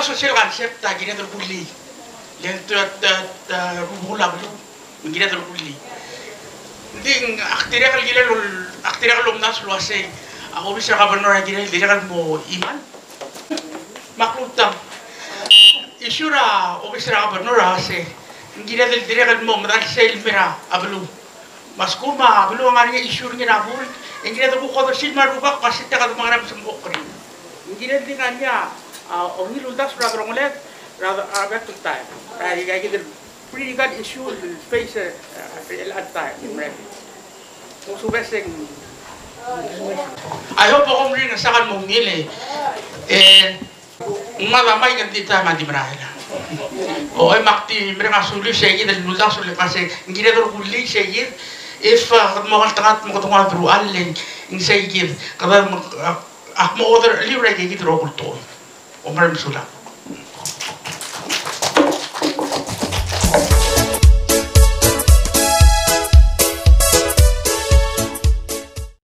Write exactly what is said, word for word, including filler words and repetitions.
Social concept a kired el kullii. Le te, te, te, rubekul a beluu, ng kired el kullii. Ng di ak dirrek el kirel, ak dirrek el omdasu el uasei a obis er a governor a kirel dirrek el mo iman. Me ak lultang. Issue er a obis er a governor a uasei ng kired el dirrek el mo medal sel mei er a beluu. Me a lsekum a beluu a ngar er ngii a issue er ngii er a buil, e ng kired el kuk odersii me a rubak, me a sei a kede mo ngar er a mesmechokl er ngii. Ng kired el di ngar er ngii a, a, ungil uldasu er a delongeled er a, er a bek el taem. A, a, a, kid el pretty good issue el face, a, er chelecha el taem. Ng mesubes e ng. I hope a kom rirengesakl el mo ungil e, e, ng mada mai ng di taem a di merael. O, e me ak di mereng a sulir sei kid el uldasu el uasei ng kired el kullii sei kid, if, a, kede mo ngeltengat me kede nguu a deruchall e ng sei kid, kede mo, a, ak mo odersii er a ikakid el rokui el tekoi. Kom kmal mesulang.